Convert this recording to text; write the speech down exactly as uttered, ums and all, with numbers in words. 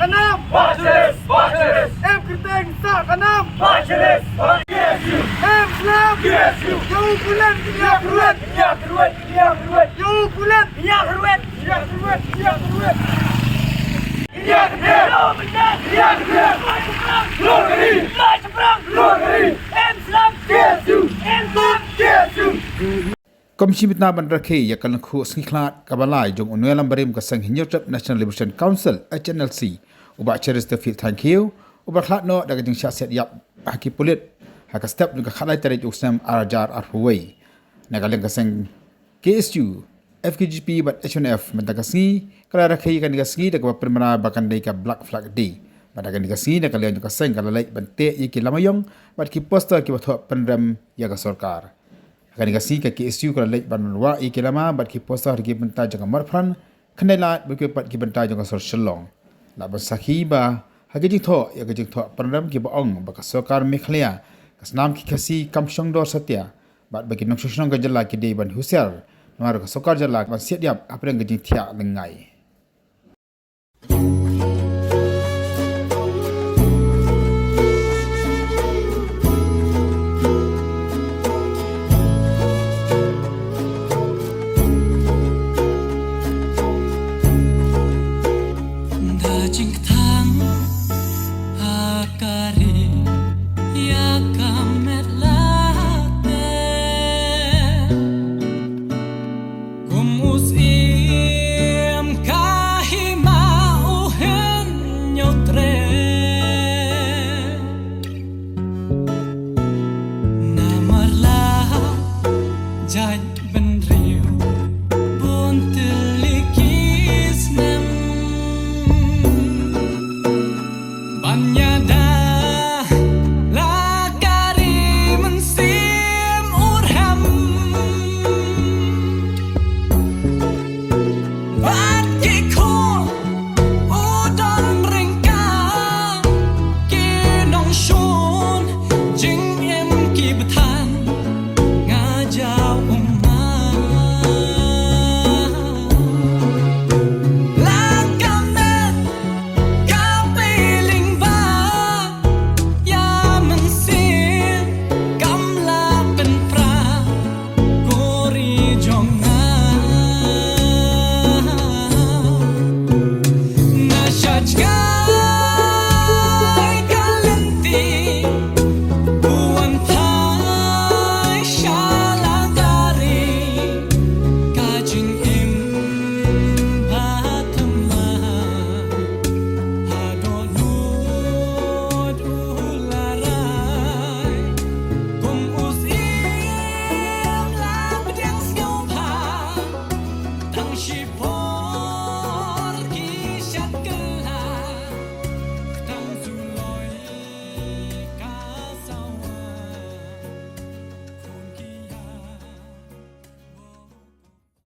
Ka nam. Ba chris, ba chris. Em kyrteng sa ka nam. Ba chris, ba chris. Em slam. Yes, you. Ïa u pulit, ïa u pulit. Ïa u pulit, ïa u pulit. Ïa u pulit, ïa u pulit. Ïa u pulit, ïa u pulit. Ïa u pulit. Ïa u pulit. Lori. Lori. Em slam. Yes, you. Em slam. Yes, you. Kum shi bynta ban rakhe ïa ka lyngkhuh sngi khlad kaba lai jong u nongïalam barim ka seng Hynñiewtrep National Liberation Council, H N L C, u Bah Cheristerfield Thangkhiew, uba la khlad noh da ka jingshah siat ïap ha ki pulit ha ka step jong ka khatlai tarik u snem ar hajar arphew wei. Na ka liang ka seng K S U, F K J P bad H N F mynta ka sngi ka la rakhe ïa kane ka sngi da kaba pynbna ba kan dei ka Black Flag Day. Bad ha kane ka sngi na ka liang jong ka seng ka la leit ban teh ïa ki lama ïong bad ki poster kiba thoh pynrem ïa ka sorkar. Ha kane ka sngi ka K S U ka la leit ban wah ïa ki lama bad ki poster ha ki bynta jong ka Marphan, Khyndailad bad kiwei pat ki bynta jong ka sor Shillong. Lah ban sakhi ba ha ki jingthoh ïa ki jingthoh pynrem kiba ong ba ka sorkar Meghalaya ka snam ki Khasi kam shongdor satia bad ba ki nongshong shnong ka jylla ki dei ban husiar namar ka sorkar jylla ban siat ïap hapdeng ka jingthiah lyngngai.